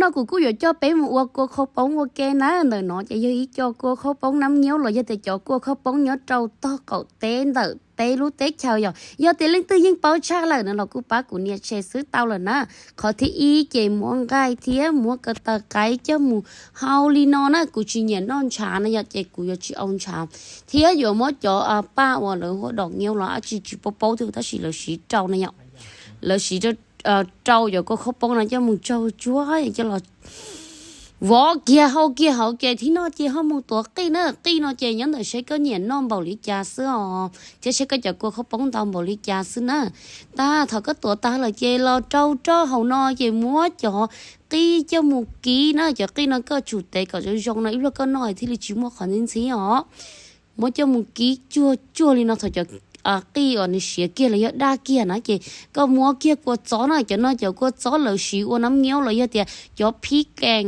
No kuv kuj yuav coj peb mus ua kua khaub poob ua ke na. Ntawm no ces yog ib co kua khaub poob nab nyiaub los yog tias cov kua khaub poob nyob rau tog qaum teb ntawm peb lub teb chaws yom. Yog tias leej twg yeej paub tshaj lawm no los kuj pab kuv nias share xwb tau lawm na. Qhov thib ib ces muab nqaij thiab muab ko taw qaib coj mus hau li no na. Kuv tsis nyiam noj ntshav no yom, ces kuv yuav tsis au ntshav. Thiab yuav muab cov paj uas lawv hu ua dom nyiaub los dab tsi tsis paub paub thiab tab sis lawv siv rau no yom. Lawv siv rau cov kua khaub poob no coj mus tsaug tsuag coj los vov kiag hau kiag hauv ces thib no ces ho mus tuav qij na. Qij no ces nyob ntawm seb koj nyiam noj npaum li cas xwb os, thiab seb koj cov kua khaub poob ntau npaum li cas xwb na. Tag thaum koj tuav tag lawm ces los rau rau hauv no ces muab cov qij coj mus kib na. Cov qij no koj tsum tev kom zoo zoo no ib pliag koj noj thiaj li tsis muaj qhov ntxhib ntxhib os. Muab coj mus kib tsuag tsuag li no thaum cov qij uas nws siav kiag los yog daj kiag na ces koj muab kiag kua txob na. Cov no cov kua txob lawv siv ua nab nyiaub los yog tias cov phib kees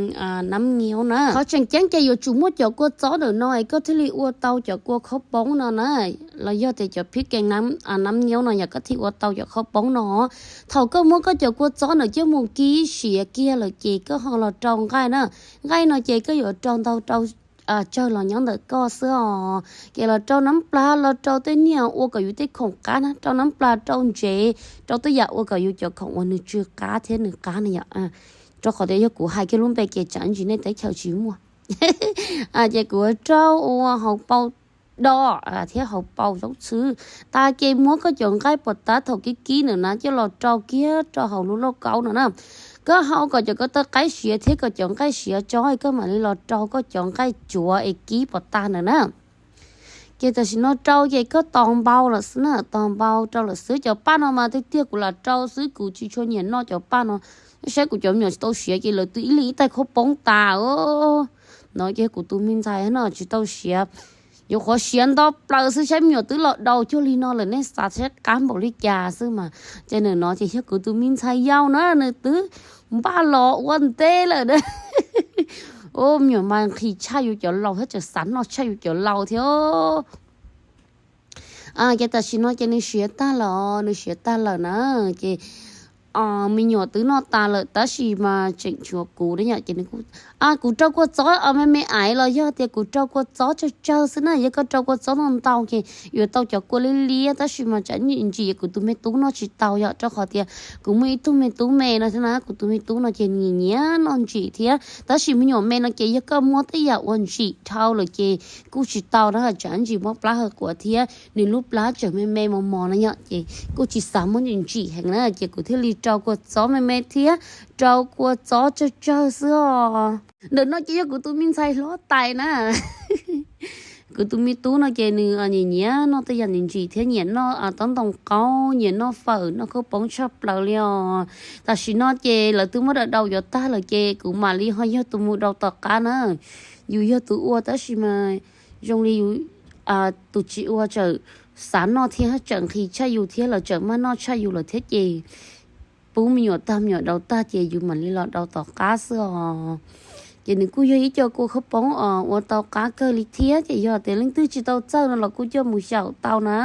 nab nyiaub na. Qhov tseem ceeb ces yuav tsum muaj cov kua txob ntawm no es koj thiaj li ua tau cov kua khaub poob no na, los yog tias cov phib kees nab nyiaub no yog koj thiaj ua tau cov khaub poob no. Thaum koj muab koj cov kua txob ntawm coj mus kib siav kiag lawm ces koj ho los rau nqaij na. Nqaij no ces koj yuav rau ntau rau tsawg los nyob ntawm koj xwb os. Ces los rau nab plas, los rau tej niag ua kom yus tej khoom qab na, rau nab plas, rau ntsev, rau tej yam ua kom yus cov khoom uas nws tsw qab thiab nws qab na yom. Rau qhov tias yog kuv hais kiag lub npe ces tsam ntsis nej teb chaws tsis muaj. Ces kuv rau ua hauv paus do thiab hauv paus zaub txhwb. Tas ces muab koj cov nqaij puas tas thaum kib kib ntawm na coj los rau kiag rau hauv lub lauj kaub no na. Koj hau kom cov ko taw qaib siav thiab kom cov nqaij siav tso, koj mam li los rau koj cov nqaij cuav es kib puas tas ntawm na. Ces tam sim no rau ces koj tos npau lawm xwb na, tos npau rau lawm xwb. Cov paj no mas tiag tiag kuv lam rau xwb, kuv tsis tshua nyiam noj cov paj no. Saib kuv cov me nyuam tsis tau siav ces lawv twb ib leeg ib taig khaub poob tas. No ces kuv tus me ntxhais no tsis tau siav, nyuam qhuav siav nto plaws xwb saib me nyuam twb los daus cuag li no lawm, nej xav saib qab npaum li cas xwb mas. Ces ntawm no ces yog kuv tus me ntxhais yau na, nws twb npaj los ua ntej lawm na. Me nyuam mas nqhis tshaj yus cov laus thiab tseem xav noj tshaj yus cov laus thiab. Ces tam sim no ces nws siav tag lawm, nws siav tag lawm na. Ces me nyuam twb noj tas lawm tab sis mas tseem tshuav kuv na yom. Ces kuv rau kua txob me me aiv los yog tias kuv rau kua txob tsawg tsawg xwb na. Yog koj rau kua txob ntau ntau ces yuav tau cov kua liab liab tab sis mas tsam ntsim ntsim kuv tus me tub noj tsis tau yom, rau qhov tias kuv muaj ib tug me tub me no thiab na, kuv tus me tub no ces nws nyiam noj ntsim thiab. Tab sis me nyuam me no ces yog koj muab tej yam ua ntsim dhau lawm ces kuj tsis tau na, tsam ntsis muab plab haw quav thiab nws lub plab tseem me me mos mos no yom, ces kuj tsis xav muab ntsim ntsim heev na, ces kuv thiaj li rau kua txob me me thiab rau kua txob tsawg tsawg xwb os. Ntawm no ces yog kuv tus me ntxhais hlob tais na. Kuv tus me tub no ces nws nyiam nyiam noj tej yam ntsim ntsim thiab nyiam noj tob ntoo qaub, nyiam noj fawm, noj khaub poob tshaj plaws li os. Tam sim no ces lawv twb muab daus daus yuav tag lawm ces kuv mam li ho yog tus mus daus tom qab na. Yus yog tus ua tab sis mas zoo li yus tus tsis ua tseem xav noj thiab tseem nqhis tshaj yus thiab lawv tseem maj noj tshaj yus lawm thiab ces pub me nyuam tag me nyuam daus tag ces yus mam li los daus tom qab xwb os. Ces nws kuj yog ib co kua khaub poob os ua tau qab kawg li thiab, ces yog tias leej twg tsis tau txawj no los kuj coj mus xyaum tau na.